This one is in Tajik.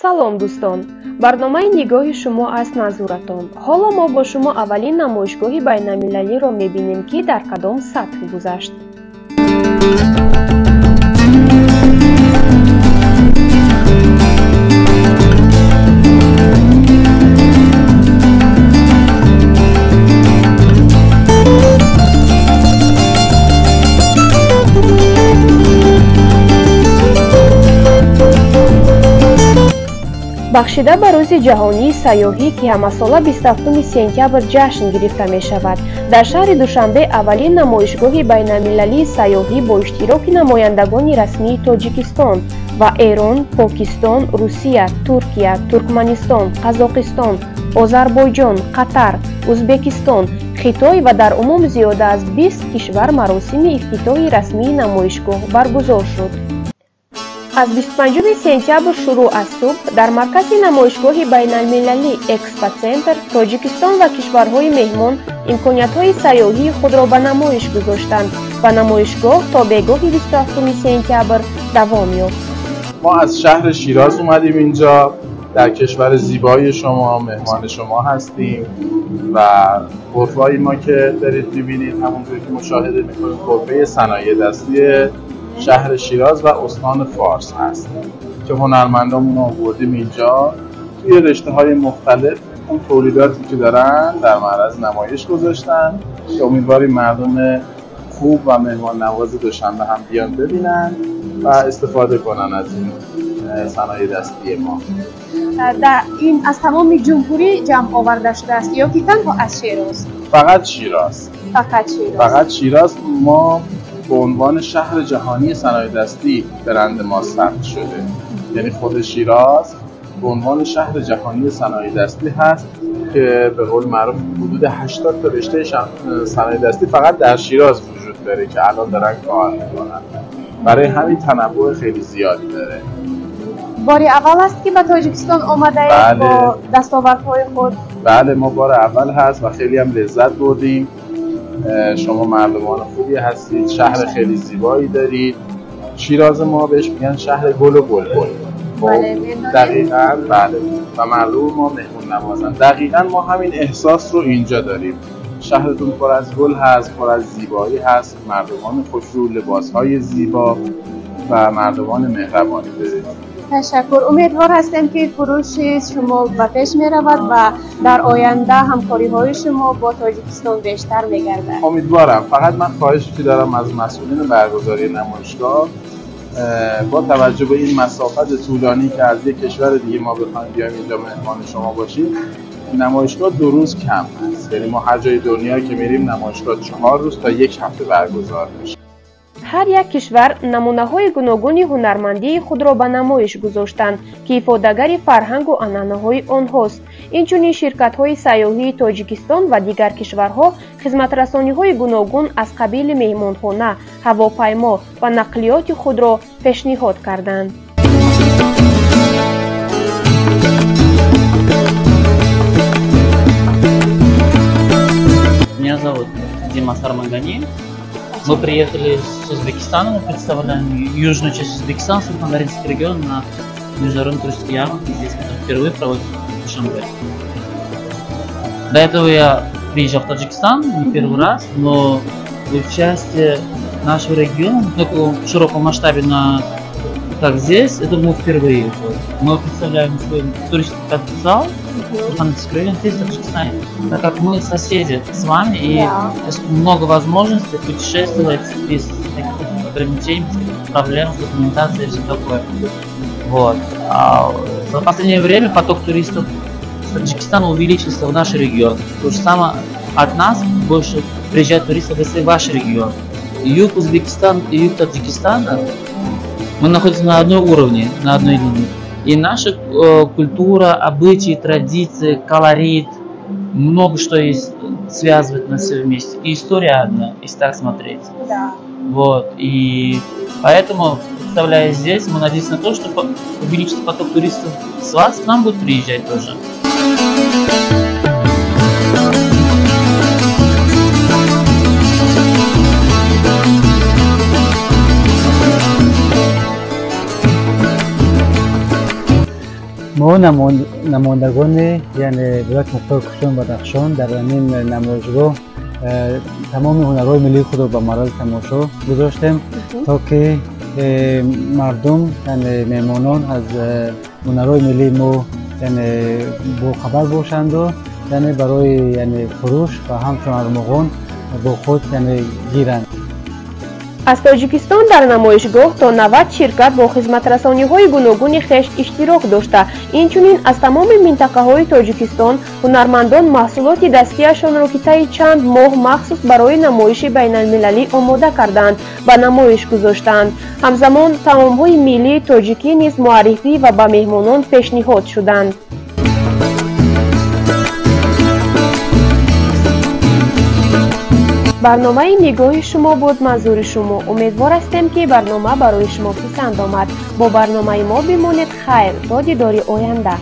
Салом, дӯстон! Барномаи «Нигоҳи шумо» аст манзуратон. Ҳоло мо бо шумо аввалин намоишгоҳи байналмилалиро мебинем, ки дар кадом сатҳ гузашт. Бахшида ба Рӯзи ҷаҳонии сайёҳӣ, ки ҳамасола 27 сентябр ҷашн гирифта мешавад, дар шаҳри Душанбе аввалин намоишгоҳи байналмилалии сайёҳӣ бо иштироки намояндагони расмии Тоҷикистон ва Эрон, Покистон, Русия, Туркия, Туркманистон, Қазоқистон, Озарбойҷон, Қатар, Узбекистон, Хитой ва дар умум зиёда аз 20 кишвар маросими ифтитоҳи расмии намоишгоҳ баргузор шуд. Аз 25 сентябр шурӯъ аз субҳ дар маркази намоишгоҳи байналмилалӣ «Экспоцентр» Тоҷикистон ва кишварҳои меҳмон имкониятҳои сайёҳии худро ба намоиш гузоштанд ва намоишгоҳ то бегоҳи 27 сентябр давом ёфт. Мо аз шаҳри Широз омадем инҷо, дар кишвари зебои шумо меҳмони шумо ҳастем ва غرفه‌های ما که دارید می‌بینید، همونجوری که مشاهده می‌کنید، غرفه صنایع دستی شهر شیراز و استان فارس هست که هنرمندامون رو آوردیم اینجا، توی رشته‌های مختلف اون تولیداتی که دارن در معرض نمایش گذاشتن که امیدواریم مردم خوب و مهمان نواز دوشنبه هم بیان ببینن و استفاده کنن از این صنایع دستی ما. در این از تمام جمهوری جمع آورده شده است یا که تنها از شیراز؟ فقط شیراز. فقط شیراز. فقط شیراز. ما به عنوان شهر جهانی صنایع دستی برند ما ثبت شده، یعنی خود شیراز به عنوان شهر جهانی صنایع دستی هست که به قول معروف حدود 80 تا رشته صنایع دستی فقط در شیراز وجود داره که الان دارن کار میکنن. برای همین تنوع خیلی زیادی داره. بار اول است که به تاجیکستان آمده اید؟ بله. با دستاوردهای خود؟ بله، ما بار اول هست و خیلی هم لذت بردیم. شما مردمان خوبی هستید، شهر خیلی زیبایی دارید. شیراز ما بهش میگن شهر گل و بلبل. بله. دقیقاً بله، و مردم ما مهمون نوازن. دقیقاً ما همین احساس رو اینجا داریم. شهرتون پر از گل هست، پر از زیبایی هست، مردمان خوشرو، لباسهای زیبا و مردمان مهربانی دارید. تشکر. امیدوار هستیم که فروش شما به پیش می رود و در آینده همکاری های شما با تاجیکستان بیشتر می گردد. امیدوارم. فقط من خواهشی که دارم از مسئولین برگزاری نمایشگاه، با توجه به این مسافت طولانی که از یک کشور دیگه ما بخوایم بیایم اینجا مهمان شما باشیم، نمایشگاه 2 روز کم هست. یعنی ما هر جای دنیا که میریم نمایشگاه 4 روز تا 1 هفته برگزار میشه. Ҳар як кишвар намунаҳои гуногуни ҳунармандии худро ба намоиш гузоштанд, ки ифодагари фарҳангу анъанаҳои онҳост. Инчунин ширкатҳои сайёҳии Тоҷикистон ва дигар кишварҳо хизматрасониҳои гуногун аз қабили меҳмонхона, ҳавопаймо ва нақлиёти худро пешниҳод карданд. Меня зовут Дима Сармангани. Мы приехали с Узбекистана, мы представляем южную часть Узбекистана, Сурхандарьинский регион, на международной туристической ярмарке, здесь, которая впервые проводится в Душанбе. До этого я приезжал в Таджикистан не первый раз, но участие нашего региона в таком широком масштабе, как здесь, это было впервые. Мы представляем свой туристический потенциал Сурхандарьинский регион здесь, в Таджикистане, так как мы соседи с вами, и много возможностей путешествовать без таких ограничений, без проблем с документацией и все такое. Вот. А за последнее время поток туристов с Таджикистана увеличился в наш регион. То же самое от нас больше приезжают туристов, если в ваш регион. Юг Узбекистана и юг Таджикистана, мы находимся на одном уровне, на одной линии. И наша культура, обычаи, традиции, колорит, много что есть, связывает нас все вместе. И история одна, если так смотреть. Да. Вот. И поэтому, представляя здесь, мы надеемся на то, что увеличится поток туристов с вас, к нам будут приезжать тоже. Мо намояндагони яъне вилояти мухтори Кӯҳистони Бадахшон дар ҳамин намоишгоҳ тамоми ҳунарҳои миллии худро ба маррази тамошо гузоштем, то ки мардум, яъне меҳмонон аз ҳунарҳои миллии мо яъне бохабар бошанду яъне барои яъне фурӯш ва ҳамчун армуғон бо худ яъне гиранд. Аз Тоҷикистон дар намоишгоҳ то 90 ширкат бо хизматрасониҳои гуногуни хеш иштирок дошта, инчунин аз тамоми минтақаҳои Тоҷикистон ҳунармандон маҳсулоти дастиашонро, ки таи чанд моҳ махсус барои намоиши байналмилалӣ омода кардаанд, ба намоиш гузоштаанд. Ҳамзамон таомҳои миллии тоҷикӣ низ муаррифӣ ва ба меҳмонон пешниҳод шуданд. Барномаи нигоҳи шумо буд манзури шумо. Умедвор ҳастем, ки барнома барои шумо писанд омад. Бо барномаи мо бимонед. Хайр, то дидори оянда.